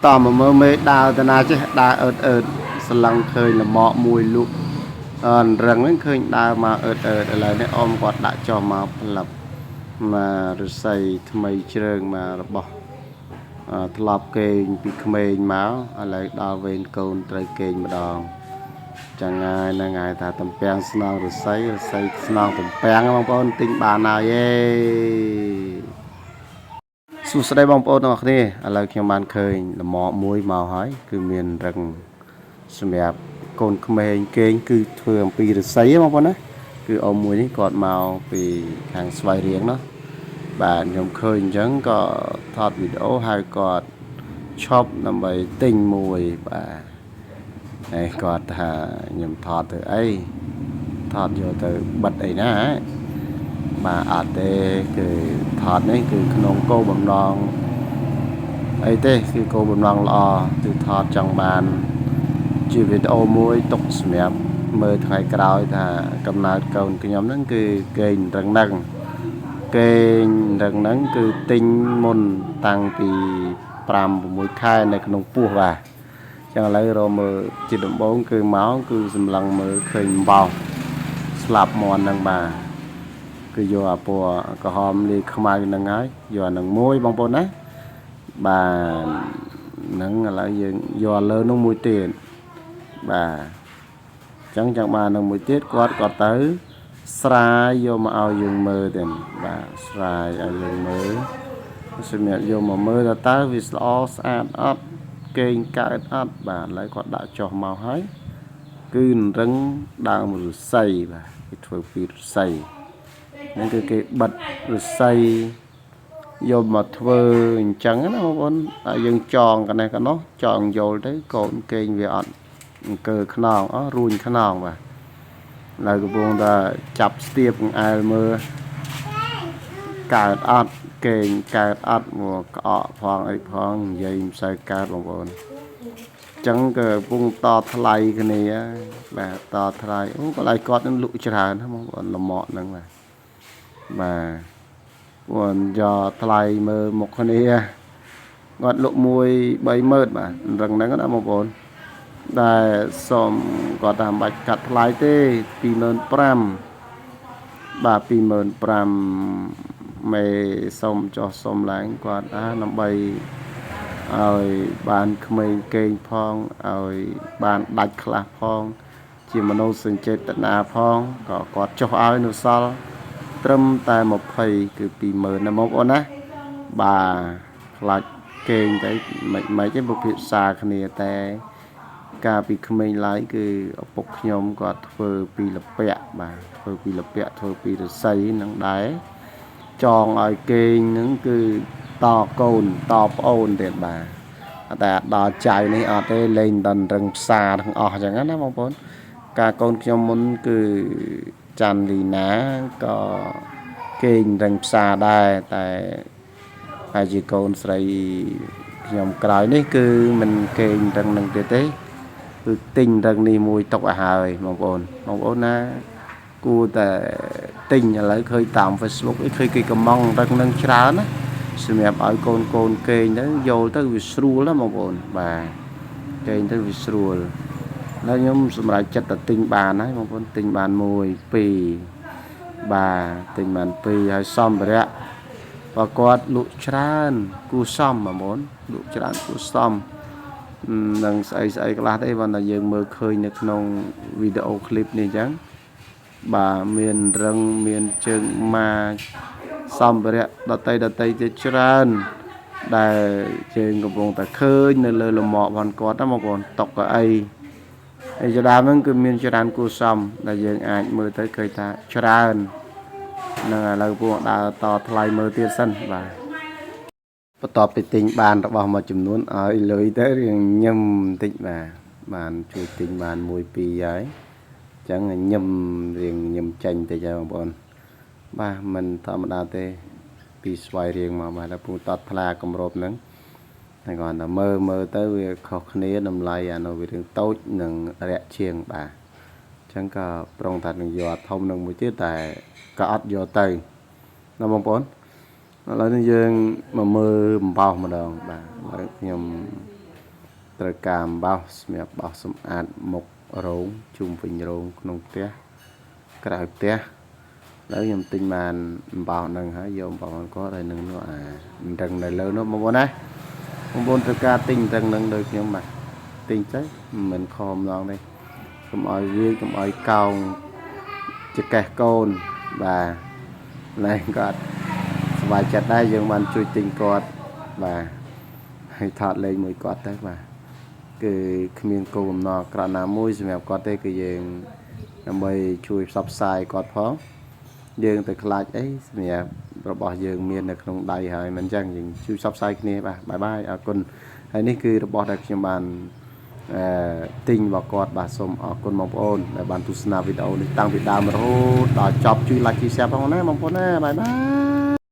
តមកមើលមេដើរតាណាចេះដើរអឺតអឺតស្លឹងឃើញលម៉កមួយលក់អនរឹងហ្នឹងឃើញដើរមកអឺតអឺតឥឡូវនេះអ៊ំគាត់ដាក់ចុះមកផ្លឹបមករស័យថ្មីជ្រើងមករបស់ធ្លាប់គេងពីក្មេងមកឥឡូវដល់វេនកូនត្រូវគេងម្ដងចឹងហើយហ្នឹងហើយថាតំពាំងស្នងរស័យរស័យស្នងតំពាំងបងប្អូនទិញបានហើយឯង សួស្តីបងប្អូនទាំងអស់គ្នាឥឡូវខ្ញុំបានឃើញលម៉កមួយមកហើយគឺមានរឹងសម្រាប់កូនក្មេងគេងគឺធ្វើអំពីឫស្សីហ៎បងប្អូនណាគឺអ៊ំមួយនេះគាត់មកពីខាងស្វាយរៀងណោះបាទខ្ញុំឃើញអញ្ចឹងក៏ថតវីដេអូហើយគាត់ឈប់ដើម្បីទិញមួយបាទហើយគាត់ថាខ្ញុំថតទៅអីថតយកទៅបិទអីណាហ៎បាទអត់ទេគឺថតនេះគឺក្នុងគោលបំណង អីទេគឺគោលបំណងល្អគឺថតចង់បានជាវីដេអូមួយទុកសម្រាប់មើលថ្ងៃក្រោយថាកំណើតកូនខ្ញុំហ្នឹងគឺគេងរឹងហ្នឹងគេងរឹងហ្នឹងគឺទិញមុនតាំងពី5 6ខែនៅក្នុងពោះបាទចឹងឥឡូវរកមើលជាដំបូងគឺមកគឺសម្លឹងមើលឃើញអំបោសស្លាប់មន់ហ្នឹងបាទគឺយកអាពណ៌ក្រហមលាយខ្មៅហ្នឹងហើយយកអាហ្នឹងមួយបងប្អូនណា បាទហ្នឹងឥឡូវយើងយកលើនោះមួយទៀតបាទអញ្ចឹងចង់បាននឹងមួយទៀតគាត់ក៏ទៅស្រាយយកមកឲ្យយើងមើលទៀតបាទស្រាយឲ្យយើងមើលសម្រាប់យកមកមើលថាតើវាល្អស្អាតអត់គេងកើតអត់បាទឥឡូវគាត់ដាក់ចុះមកហើយគឺរឹងដើមឫស្សីបាទគេធ្វើពីឫស្សីហ្នឹងគឺគេបិទឫស្សី យកមកធ្វើអញ្ចឹងណាបងប្អូនហើយយើងចងកណេះកណោះចងយល់ទៅកូនគេងវាអត់អង្គើខ្នងអស់រួញខ្នងបាទឡើយកំពុងតែចាប់ស្ទាបអង្អែលមើលកើតអត់គេងកើតអត់មកក្អកផងអីផងនិយាយមិនសូវកើតបងប្អូនអញ្ចឹងក៏កំពុងតថ្លៃគ្នាបាទតថ្លៃអូកន្លែងគាត់នឹងលក់ច្រើនណាបងប្អូនលម៉កហ្នឹងបាទបាទ គាត់យកថ្លៃមើលមុខគ្នាគាត់លក់មួយ30000បាទរឹងហ្នឹងណាបងប្អូនដែលសុំគាត់ថាមិនបាច់កាត់ថ្លៃទេ25000បាទ25000មេសុំចុះសុំឡើងគាត់អាដើម្បីឲ្យបានក្មេងគេងផងឲ្យបានដាច់ខ្លះផង ជាមនោសញ្ចេតនាផងក៏គាត់ចុះឲ្យនៅសល់ ត្រឹមតែ20គឺ20000ណាបងប្អូនណាបាទខ្លាចគេងទៅមិនមិនទេពុភាសាគ្នាតែកាលពីក្មេងឡើយគឺឪពុកខ្ញុំគាត់ធ្វើពីលពាក់បាទធ្វើពីលពាក់ធ្វើពីឫស្សីនឹងដែរចងឲ្យគេងនឹងគឺតកូនតប្អូនទៀតបាទតែដល់ចៅនេះអត់ទេលេងដល់រឹងផ្សារទាំងអស់អញ្ចឹងណាបងប្អូនកាលកូនខ្ញុំមុនគឺច័ន្ទលីណាក៏គេងរឹងផ្សារដែរតែហើយជាកូនស្រីខ្ញុំក្រោយនេះគឺមិនគេងរឹងនឹងទៀតទេគឺទិញរឹងនេះមួយទុកឲ្យហើយបងប្អូនបងប្អូនណាគួរតែទិញឥឡូវឃើញតាម Facebook អីឃើញគេកំងរឹងនឹងច្រើនណាសម្រាប់ឲ្យកូនកូនគេងទៅយល់ទៅវាស្រួលណាបងប្អូនបាទគេងទៅវាស្រួល ហើយខ្ញុំសម្រាប់ចិត្តតែទិញបានហើយបងប្អូនទិញបាន1 2បាទទិញបាន2ហើយសម្ភារៈបើគាត់លក់ច្រើនគួសមបងប្អូនលក់ច្រើនគួសមនឹងស្អីស្អីខ្លះទេបើតែយើងមើលឃើញនៅក្នុងវីដេអូឃ្លីបនេះអញ្ចឹងបាទមានរឹងមានជើងម៉ាសម្ភារៈដតីដតីទៀតច្រើនដែលយើងកំពុងតែឃើញនៅលើលម៉ករបស់គាត់ណាបងប្អូនតុកកៅអី ហើយជាដើមហ្នឹងគឺមានច្រើនគួរសមដែលយើងអាចមើលទៅឃើញថាច្រើនហ្នឹងឥឡូវពួកដើរតថ្លៃមើលទៀតសិនបាទបន្ទាប់ពីទិញបានរបស់មួយចំនួនឲ្យលុយទៅរៀងញឹមបន្តិចបាទបានជួយទិញបាន1 2ហើយអញ្ចឹងញឹមរៀងញឹមចេញតិចហើយបងប្អូនបាទមិនធម្មតាទេពីស្វាយរៀងមកបាទแล้วពូតតថ្លាគម្របហ្នឹង តែគាត់តែមើលមើលទៅវាខុសគ្នាតម្លៃអានោះវារឿងតូចនិងរាក់ជាងបាទអញ្ចឹងក៏ប្រុងថានឹងយកអាធំនឹងមួយទៀតតែក៏អត់យកទៅណាបងប្អូនឥឡូវនេះយើងមកមើលអំបោសម្ដងបាទឥឡូវខ្ញុំ ត្រូវការអំបោសសម្រាប់បោសសម្អាតមុខរោងជុំវិញរោងក្នុងផ្ទះក្រៅផ្ទះឥឡូវខ្ញុំទិញបានអំបោសហ្នឹងហើយយកអំបោសហ្នឹងគាត់ហើយនឹងនោះអារឹងនៅលើនោះបងប្អូនណាបងប្អូនត្រូវការទិញរឹងហ្នឹងដូចខ្ញុំបាទទិញទៅមិនខំម្ដងទេកុំឲ្យវាយកុំឲ្យកោងចកេះកូនបាទណែគាត់សប្បាយចិត្តដែរយើងបានជួយទិញគាត់បាទហើយថតលេងមួយគាត់ទៅបាទ គឺគ្មានគោលបំណងអាក្រក់ណាមួយសម្រាប់គាត់ទេគឺយើងដើម្បីជួយផ្សព្វផ្សាយគាត់ផងយើងទៅខ្លាចអីសម្រាប់របស់យើងមាននៅក្នុងដៃហើយមិនអញ្ចឹងយើងជួយផ្សព្វផ្សាយគ្នាបាទ bye bye អរគុណហើយនេះគឺរបស់ដែលខ្ញុំបានអឺទិញរបស់គាត់បាទសូមអរគុណបងប្អូនដែលបានទស្សនាវីដេអូនេះតាំងពីដើមរហូតដល់ចប់ជួយ like ជួយ share ផងណាបងប្អូនណា bye bye.